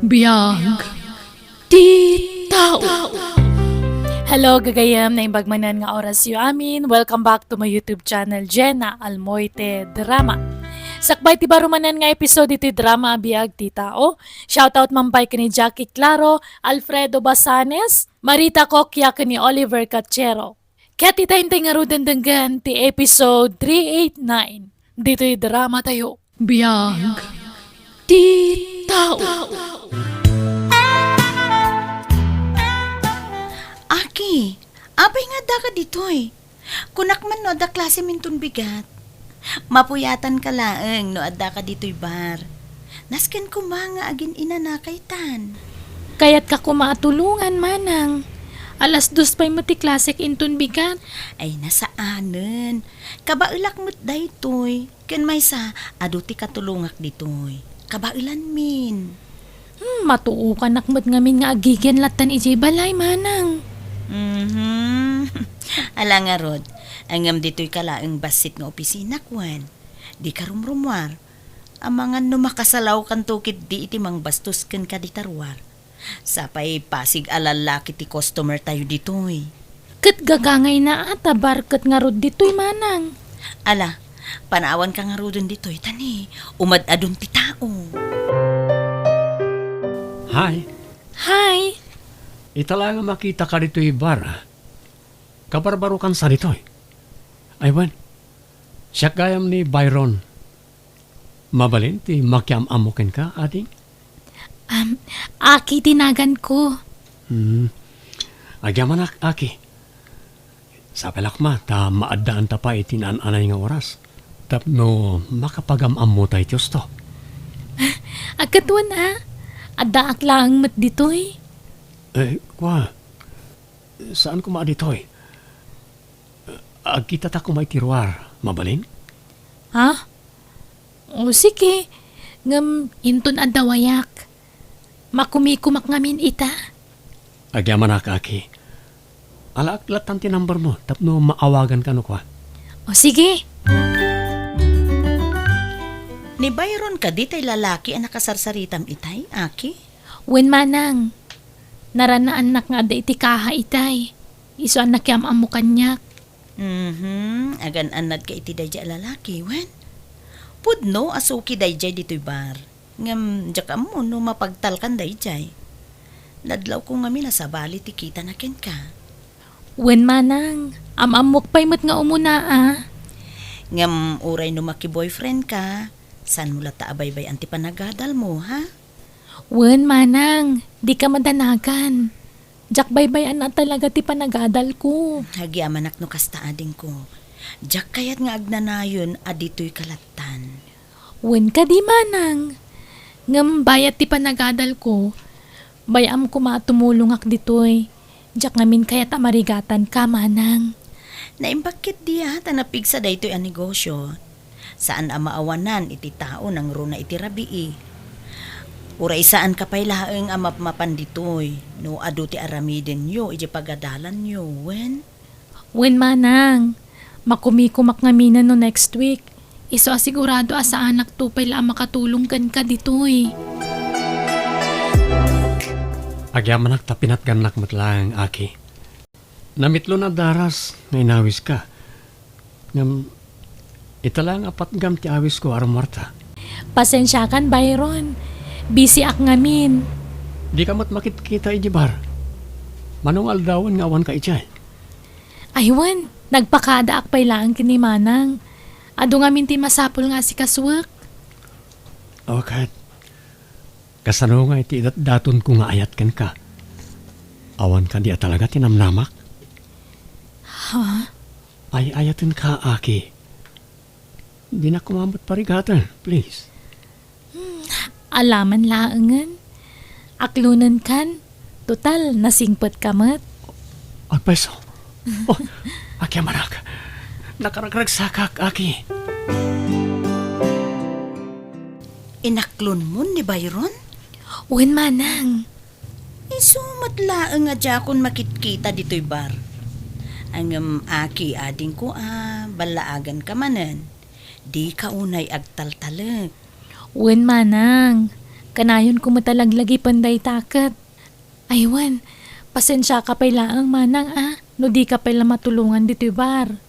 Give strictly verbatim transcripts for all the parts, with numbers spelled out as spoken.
Biag ti tao. Hello, gagayem, naimbag manen nga orasyo amin. Welcome back to my YouTube channel, Jenna Almoite Drama. Sakbay ti baro manen nga episode iti drama a Biag ti Tao. Shoutout man pay ken ni Jackie Claro, Alfredo Basanes, Marita Coquia ken ni Oliver Cachero. Ket ita intay ngaruden denggen ti episode three eight nine ditoy drama tayo. Biag ti tao. Aki, apay nga addaka ditoy? Kunak man no adda klasem inton bigat. Mapuyatanka laeng no addaka ditoy bar. Nasken koma nga agin-inanakaytan. Kayatka koma a tulongan, manang. Alas dos pay met ti klasek inton bigat. Ay, nasaanen. Kabaelak met daytoy. Ken maysa, adu ti katulongak ditoy. Kabaelanmin. Hmm, matuokanak met ngamin nga agigen lattan idiay balay, manang. Mhm. Ala ngarud, ngem ditoyka laeng bassit nga opisinak, wen? Dika rumrumuar. Amangan no makasalawkanto ketdi iti mangbastos kenka dita ruar. Sapay pasig a lallaki ti customer tayo ditoy. Ket gagangayna a ta bar ket ngarud ditoy, manang. Ala, panawanka ngaruden ditoy, ta ni, umad-adun ti tao. Hi. Hi. Ita la nga makitaka ditoy bar. Kabarbarokan sa ditoy. Ay, wen. Siak gayam ni Byron. Mabalin ti makiam-ammo kenka, ading? Am, Aki ti naganko. Hmm. Agyamanak, Aki. Sapay la koma ta maaddaanta pay iti naan-anay nga oras tapno makapagam-ammo tayo ti husto. Agkatwan a, addaak laeng met ditoy. Eh, kua, saan koma a ditoy? Agkitata koma iti ruar, mabalin? Ha? O, sige. Ngem inton adda wayak, makumikomak ngamin ita. Agyamanak, Aki. Alaak lattan ti number mo tapno maawaganka no kua. O, sige. Ni Byron kadi tay lalaki a nakasarsaritam itay, Aki? Wen, manang. Naranaannak nga adda iti kaha itay. Isu a nakiam-ammo kaniak. Mhm. Agan-annadka iti daydiay a lalaki, wen? Pudno a suki daydiay ditoy bar. Ngem diak ammo no mapagtalkan daydiay. Nadlawko ngamin a sabali ti kitana kenka. Wen, manang. Am-ammok pay met nga umuna a. Ngem uray no maki-boyfriend ka, saan mo latta a baybay-an ti panagadal mo, ha? Wen, manang, dika madanagan. Diak baybay-an a talaga ti panagadalko. Agyamanak no kasta, adingko. Diak kayat nga agnanayon a ditoyka lattan. Wen kadi, manang. Ngem bayat ti panagadalko, bay-am koma a tumulongak ditoy. Diak ngamin kayat a marigatanka, manang. Naimbag ketdi a ta napigsa daytoy a negosio. Saan a maawanan iti tao nangruna iti rabii. Uray saanka pay laeng a mapmapan ditoy no adu ti aramidenyo iti pagadalanyo, wen? Wen, manang. Makumikomak ngamin no next week. Isu a sigurado a saanakto pay la a makatulong kenka ditoy. Agyamanak ta pinatgannak met laeng, Aki. Namitlon a daras nga inawiska. Ngem, ita laeng a patgam ti awisko a rumuarta. Pasensiakan, Byron. Busy ak ngamin. Dika met makitkita idiay bar. Mano nga aldawen nga awanka idiay? Ay, wen, nagpakadaak pay laeng ken ni manang. Adu ngamin ti masapul nga asikasuek. O ket, kasano nga iti idatdatonko nga ayat kenka? Awan kadi a talaga ti namnamak? Ha? Ay-ayatenka, Aki. Dinak koma met parigaten, please. Hmm, alaman laengen. Aklonenkan, total, nasingpetka met. Agpayso. Oh, Aki a manak. Nakaragragsakak, Aki. Inaklonmon ni Byron? Wen, manang. Isu met laeng a diakon makitkita ditoy bar. Ngem, Aki, adingko a, ballaaganka manen. Dika unay agtaltalek. Wen, manang. Kanayonko met a laglagipen dayta ket. Ay wen, pasensiaka pay laeng, manang, a, no dika pay la matulongan ditoy bar.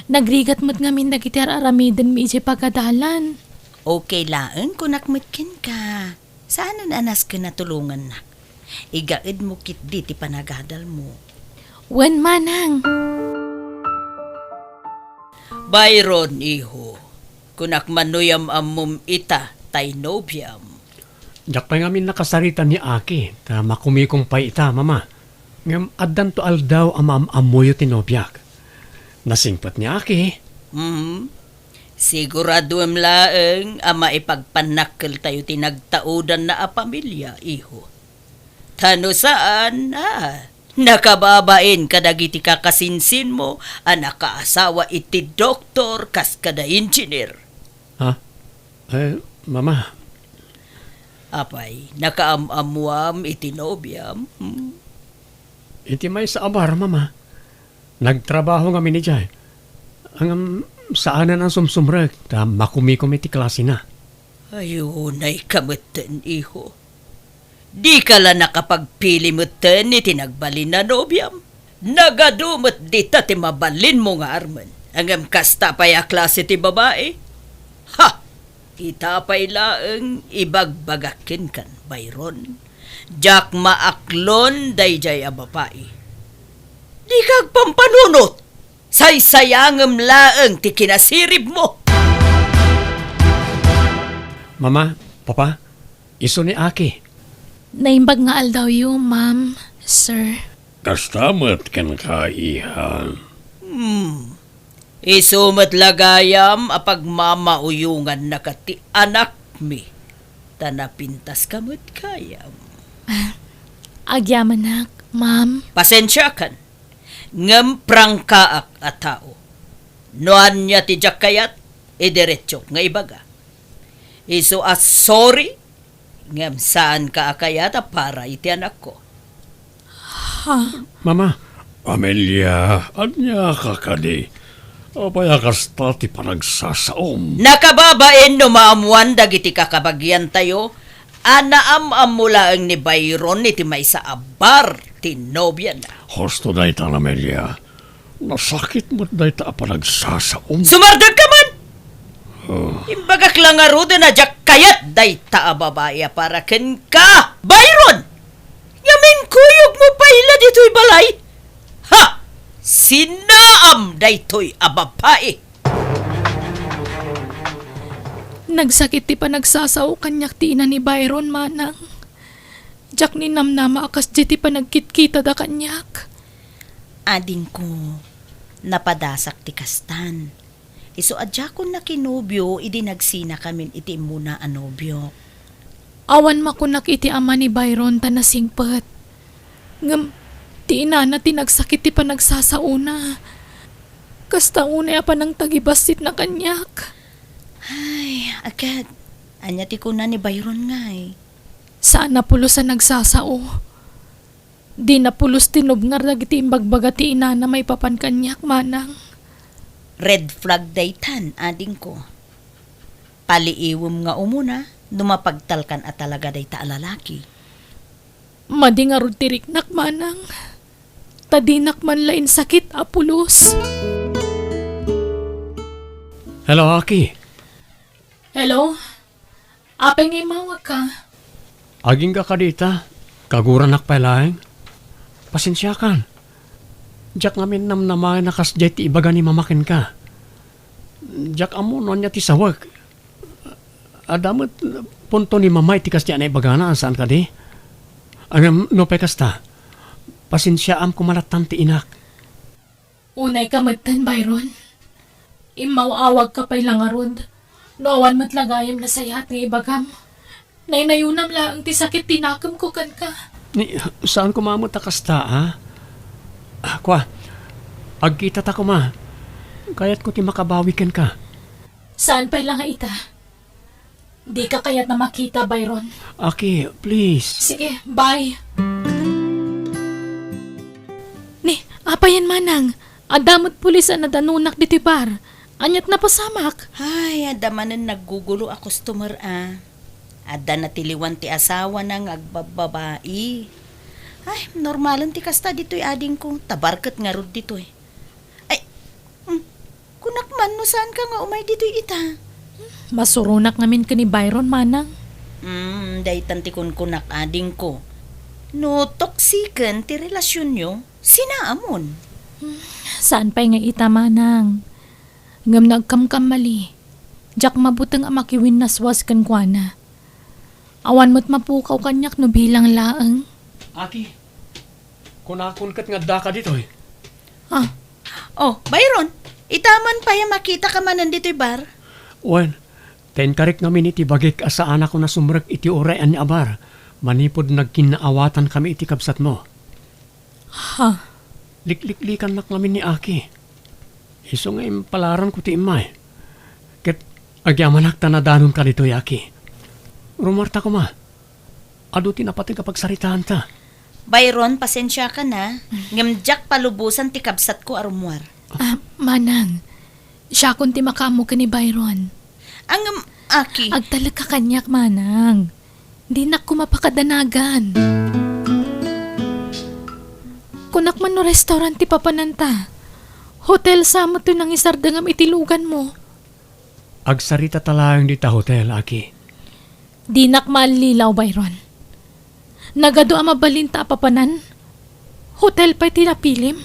Nagrigat met ngamin dagiti ar-aramidenmi idiay pagadalan. Okay laeng, kunak met kenka. Saanen a nasken a tulongannak. Igaedmo ketdi ti panagadalmo. Wen, manang. Byron, iho, kunak man no yam-ammom ita tay nobiam. Diak pay ngamin nakasarita ni Aki, ta makumikom pay ita, Mama. Ngem addanto aldaw a maam-ammoyo ti nobiak. Nasingpet ni Aki. Mhm. Siguraduem laeng a maipagpannakkeltayo ti nagtaudanna a pamilia, iho. Ta no saan, a, nakababain kadagiti kakasinsinmo a nakaasawa iti doktor kas kada engineer. Ha? Eh, Mama. Apay, nakaam-ammoam iti nobiam? Hmm? Iti maysa a bar, Mama. Nagtrabaho ngamin idiay. Ngem saanen a sumsumrek ta makumikom iti klasena. Ay, unayka metten, iho. Dika la nakapagpili metten iti nagbalin a nobiam. Nagadu met dita ti mabalinmo nga armen. Ngem kasta pay a klase ti babai? Ha! Ita pay laeng ibagbagak kenkan, Byron. Diak maaklon daydiay a babai. Dika agpampanunot! Saysayangem laeng ti kinasiribmo! Mama, Papa, isu ni Aki. Naimbag nga aldawyo, ma'am, sir. Kasta met kenka, iha. Hmm. Isu met la gayam a pagmamauyongannaka ti anakmi, ta napintaska met gayam. Ah, agyamanak, ma'am. Pasensiakan, ngem prangkaak a tao. No ania ti diak kayat, idiretsok nga ibaga. Isu a sorry, ngem saanka a kayat a para iti anakko. Ha? Mama. Amelia, ania ka kadi? Apay a kasta ti panagsasaom? Nakababain no maammuan dagiti kakabagiantayo a naam-ammo laeng ni Byron iti maysa a bar ti nobiana. Husto dayta, Amelia. Nasakit met dayta a panagsasaom. Sumardengka man! Oh. Imbagak la ngaruden a diak kayat dayta a babai a para kenka, Byron! Ngem inkuyogmo pay la ditoy balay? Ha! Sinaam daytoy a babai! Nagsakit ti panagsasao kaniak ti ina ni Byron, manang. Diak ninamnama a kasdiay ti panagkitkitada kaniak. Adingko, napadasak ti kastan. Isu a diakon nakinobio idi nagsinakamin iti immuna a nobio. Awan makunak iti ama ni Byron ta nasingpet. Ngem ti inana ti nagsakit ti panagsasaona. Kasta unay a panangtagibassitna kaniak. Ay, aged, ania ti kuna ni Byron ngay? Saan a pulos a nagsasao. Dina pulos tinubngar dagiti imbagbaga ti inana maipapan kaniak, manang. Red flag daytan, adingko. Paliiwem nga umuna no mapagtalkan a talaga dayta a lalaki. Madi ngarud ti riknak, manang. Ta dinak man la insakit a pulos. Hello, Aki. Hello? Apay nga immawagka? Agingga ka dita, kaguranak pay laeng. Pasensiakan. Diak ngamin namnamaen a kasdiay ti ibaga ni Mama kenka. Diak ammo no ania ti sawek. Adda met punto ni Mama iti kasdiay a naibagana, saan kadi? Ngem nupay kasta, pasensiaam koma lattan ti inak. Unayka metten, Byron. Immaw-awagka pay la ngarud. No awan met la gayam nasayaat nga ibagam. Naynayonam laeng ti sakit ti nakemko kenka. Ni, saan koma met a kasta, a? Ah, kua, agkitata koma. Kayatko ti makabawi kenka. Saan pay la nga ita? Dika kayat a makita, Byron. Aki, please. Sige, bye. Ni, apayen manang, adda met pulis a nadanonak ditoy bar. Aniat napasamak? Ay, adda manen naggugulo a customer, a. Adda natiliwan ti asawana nga agbabbabai. Ay, normalen ti kasta ditoy, adingko. Tabarket ngarud ditoy. Ay, hmm, kunak man no saanka nga umay ditoy ita. Masuronak ngamin ken ni Byron, manang. Hmm, daytan ti kunkunak, adingko. No toksiken ti relasionyo, sinaamon. Saan pay nga ita, manang. Ngem no agkamkammali, diak mabuteng a makiwinnaswas kenkuana. Awan met mapukaw kaniak no bilang laeng. Aki, kunakon ket nga addaka ditoy. Ah. Oh, Byron, ita man pay a makitaka manen ditoy bar? Wen, ta inkarik ngamin iti bagik a saanakon a sumrek iti uray ania a bar, manipud nagkinnaawatankami iti kabsatmo. Ha? Likliklikannak ngamin ni Aki. Isu nga impalaranko ti immay. Ket agyamanak ta nadanonka ditoy, Aki. Rumuarta koma. Adu ti napateg a pagsaritaanta. Byron, pasensiakan a, ngem diak palubosan ti kabsatko a rumuar. Ah, manang, siakon ti makaammo ken ni Byron. Ngem, Aki. Agtalekka kaniak, manang. Dinak koma pakadanagan. Kunak man no restaurant ti papananta. Hotel sa met toy nangisardengam iti luganmo. Agsaritata laeng dita hotel, Aki. Dinak maallilaw, Byron. Nagadu a mabalinta a papanan. Hotel pay ti napilim.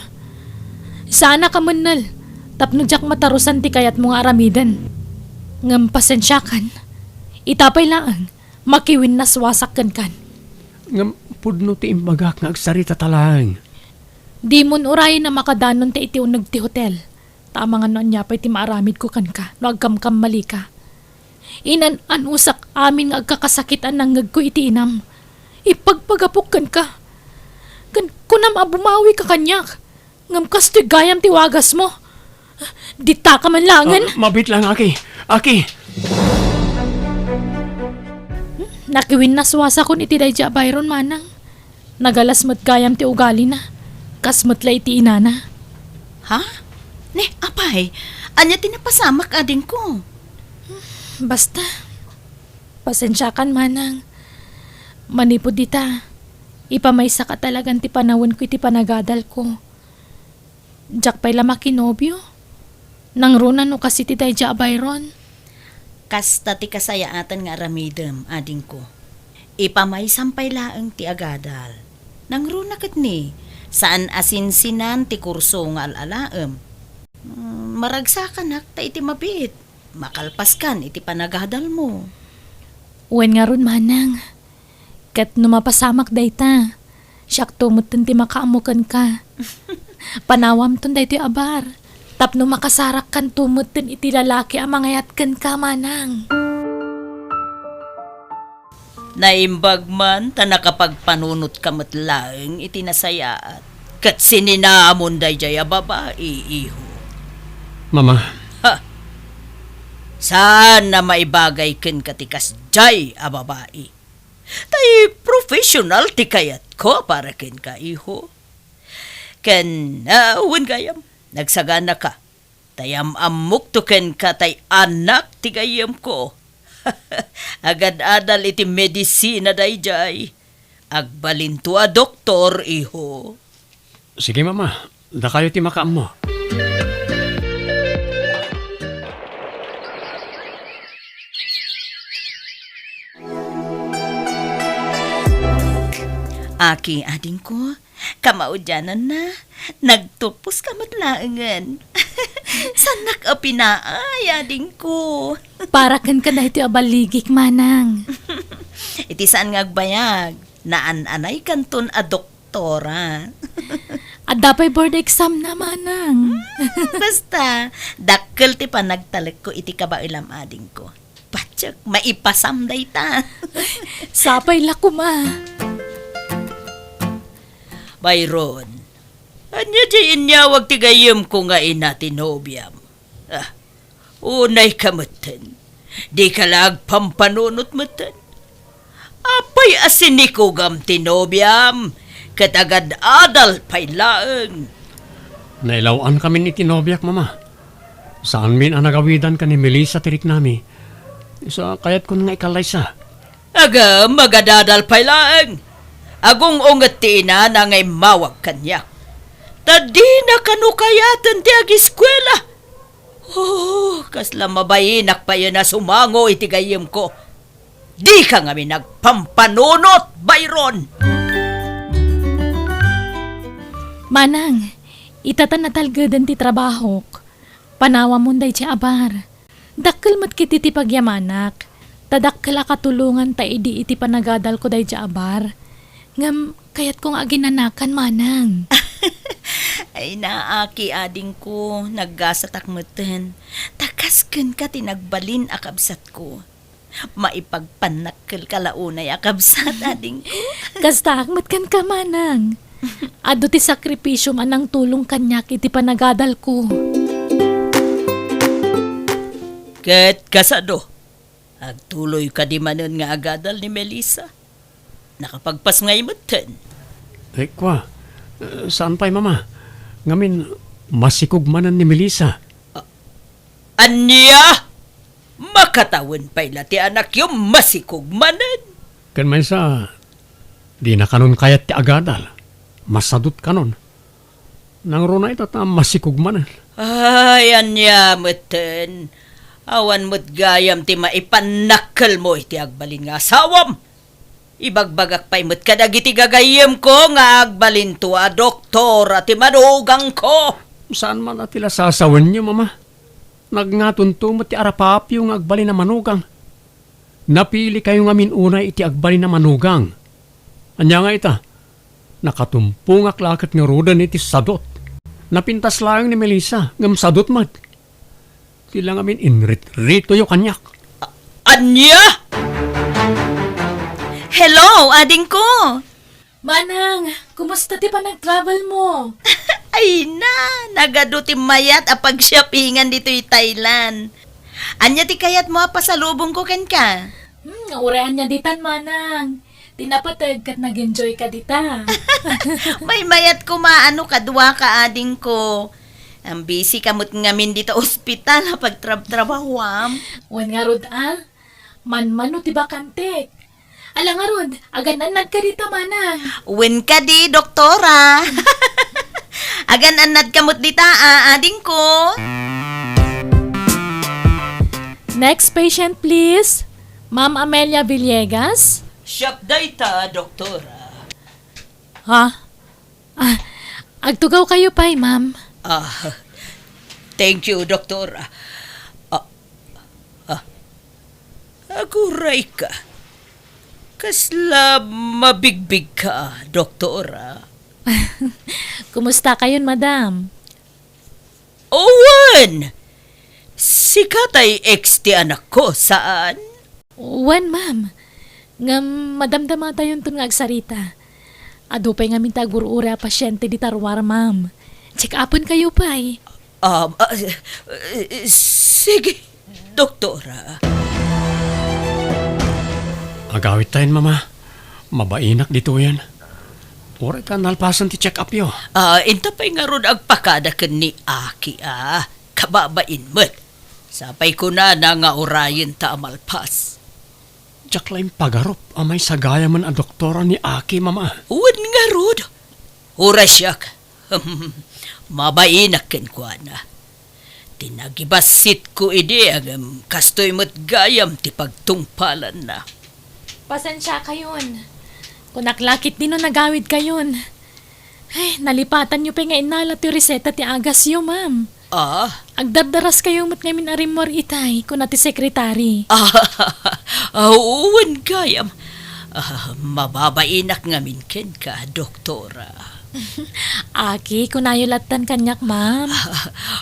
Saanak a mennel tapno diak matarusan ti kayatmo nga aramiden. Ngem pasensiakan. Ita pay laeng, makiwinnaswasak kenkan. Ngem pudno ti imbagak nga agsaritata laeng. Dimon urayen a makadanon ta iti uneg ti hotel. Ta amangan no ania pay ti maaramidko kenka no agkamkammalika. Inan-anusak amin nga agkakasakit a nangngegko iti inam. Ipagpagapok kenka. Ken kunam a bumawika kaniak. Ngem kastoy gayam ti wagasmo. Ditaka man laengen. Ah, mabiit lang, Aki. Aki! Nakiwinnaswasakon iti daydi a Byron, manang. Nagalas met gayam ti ugalina, kas met la iti inana. Ha? Ne, apay, ania ti napasamak, adingko? Basta, pasensiakan, manang. Manipud dita, ipamaysaka talagan ti panawenko iti panagadalko. Diak pay la makinobio. Nangruna no kas iti daydi a Byron. Kasta ti kasayaatan nga aramidem, adingko. Ipamaysam pay laeng ti agadal. Nangruna ket ni, saan a sinsinan ti kurso nga al-alaem. Mm, maragsakanak ta iti mabiit, makalpaskan iti panagadalmo. Wen ngarud, manang. Ket no mapasamak dayta, siakto metten ti makaammo kenka. Panawamton daytoy a bar, tapno makasarakkanto metten iti lalaki a mangayat kenka, manang. Naimbag man ta nakapagpanunotka met laeng iti nasayaat, ket sininamon daydiay a babai, iho. Mama. Ha! Saan a maibagay kenka ti kasdiay a babai. Tay professional ti kayatko para kenka, iho. Ken, ah, wen gayam, nagsaganaka. Tay am-ammokto kenka tay anak ti gayyemko. Agad-adal iti medisina daydiay. Agbalinto a doktor, iho. Sige, Mama. Dakayo ti makaammo. Aki, adingko, kamaudiananna, nagtupos ka met laengen. Saannak a pinaay, adingko. Para kenka daytoy a balligik, manang. Iti saan nga agbayag, naan-anaykanton a doktor. Tora. Adda pay board exam na, manang. Hmm, basta, dakkel ti panagtalekko iti kabaelam, adingko. Patiek, maipasam dayta. Sapay la koma. Byron, ania diay inyawag ti gayyemko nga ina ti nobiam? Ah, Unay ka metten. Dika la agpampanunot metten. Apay a sinikugam ti nobiam, ket agad-adal pay laeng. Nailaw-an kamin iti nobiak, Mama. Saanmin a nagawidan ken ni Melissa ti riknami. Sa kayatkon nga ikallaysa. Aga, magadadal pay laeng. Agung-unget ti inana nga immawag kaniak. Ta dina kano kayaten ti agiskuela. Oh, kasla mabainak payen a sumango iti gayyemko. Dika ngamin agpampanunot, Byron! Manang, ita ta natalgeden ti trabahok. Panawamon daydi a bar. Dakkel met ketdi ti pagyamanak. Ta dakkel a katulongan ta idi iti panagadalko daydi a bar. Ngem kayatko nga aginanakan, Manang. Ay, naaki, adingko, naggasatak metten. Ta kas kenka ti nagbalin a kabsatko. Maipagpannakkelka la unay a kabsat, adingko. Kastaak met kenka, Manang. Adu ti sakripisiom a nangtulong kaniak iti panagadalko. Ket kasano, agtuloy kadi manen nga agadal ni Melissa? Nakapagpasngay metten. Eh, kua, eh, saan pay, Mama? Ngamin, masikog manen ni Melissa. Ania? Makatawen pay la ti anakyo masikog manen? Ken maysa, dina kanon kayat ti agadal. Masadot kanon. Nangruna ita ta masikog manen. Ay, ania metten? Awan met gayam ti maipannakkelmo iti agbalin nga asawam. Ibagbagak pay met kadagiti gagayyemko nga agbalinto a doktora ti manugangko. Saan man a ti la sasawenyo, Mama? Nagngatonto met ti arapaapyo nga agbalin a manugang. Napilikayo ngamin unay iti agbalin a manugang. Ania nga ita? Nakatumpongak la ket ngaruden iti sadot. Napintas laeng ni Melissa, ngem sadot met. Ti la ngamin inritritoyo kaniak. A-, ania? Hello, adingko! Manang, kumusta ti panagtravel mo? Ay na, nagadu ti mayat a pagshoppingan ditoy Thailand. Ania ti kayatmo a pasalubongko kenka? Hmm, uray ania ditan, Manang. Ti napateg ket nag-enjoy ka dita. Maymayat koma no kadua ka, adingko. Ang busy ka met ngamin dita ospital a pagtrabtrabahuam. Wen ngarud a, manmano ti bakantek. Ala ngarud, agan-annad ka dita, Manang. Wen kadi, doktora. Agan-annad ka met dita, a, adingko. Next patient, please. Ma'am Amelia Villegas? Siak dayta, doktora. Ha? Ah, agtugaw kayo pay, ma'am. Ah, thank you, doktora. Ah, ah, aguray ka. Kasla mabigbig ka, doktora. Kumusta kayon, madam? Wen! Sika tay ex ti anakko, saan? Wen, ma'am. Ngem madamdamatayonton nga agsarita. Adu pay ngamin ti agur-uray a pasiente dita ruar, ma'am. Check-upen kayo pay. Um, ah, s-, eh, sige, doktora. Agawid tayon, mama. Mabainak ditoyen. Uray ta nalpasen ti check-upyo. Ah, inta pay ngarud agpakada ken ni Aki, ah. Kababain met. Sapay kunana nga urayenta a malpas. Diak la impagarup a maysa gayamen a doktora ni Aki, mama. Wen ngarud, uray siak. Mabainak kenkuana. Ti nagibassitko idi, ngem kastoy met gayam ti pagtungpalanna. Pasensia kayon. Kunak la ketdi no nagawid kayon. Ay, nalipatanyo pay nga innala ti reseta ti agasyo, ma'am. Ah? Agdardaras kayo met ngamin a rimmuar itay, kuna ti sekretari. Ah, ah, wen gayam. Ah, mababainak ngamin kenka, doktora. Aki, kunayo lattan kaniak, ma'am.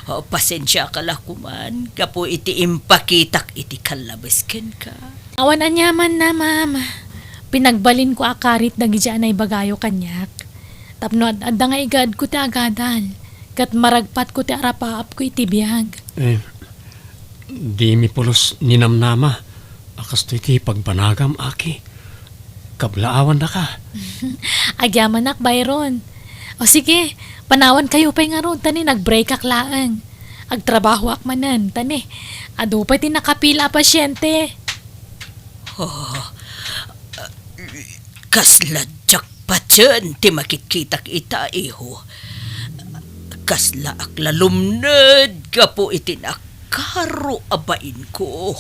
Ah, pasensiaka la koman, gapu iti impakitak iti kallabes kenka. Awan aniamanna, ma'am. Pinagbalinko a karit dagiti a naibagayo kaniak. Tapno ad-adda nga igaedko ti agadal, ket maragpatko ti arapaapko iti biag. Eh, dimi pulos ninamnama a kastoy ti pagbanagam, Aki. Kablaawannaka. Agyamanak, Byron. O sige, panawan kayo pay ngarud, ta ni nag-breakak laeng. Agtrabahoak manen, ta ni adu pay ti nakapila a pasiente. Oh, Kasla diak patien ti makitkitak ita, iho. Kaslaak la lumned gapu iti nakaro a bainko.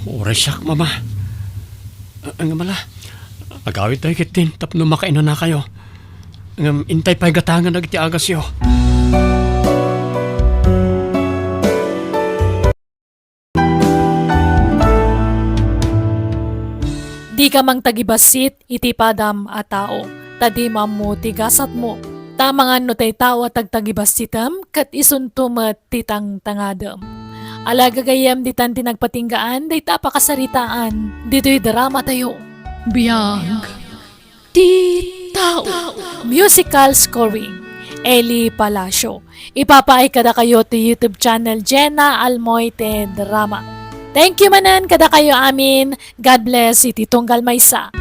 Uray siak, Mama. Ngem ala, agawidtayo ketdin tapno makainanakayo. Ngem intay pay gatangen dagiti agasyo. Dika mangtagibassit iti padam a tao, ta dimo ammo ti gasatmo. Ta amangan no tay tao a tagtagibassit ket isunto met ti tangtangadem. Ala, gagayyem, ditan ti nagpatinggaan dayta a pakasaritaan ditoy dramatayo. Biag ti tao. Musical scoring, Eli Palacio. Ipapaay kadakayo ti YouTube channel Jenna Almoite Drama. Thank you manen kadakayo amin. God bless iti tunggal maysa.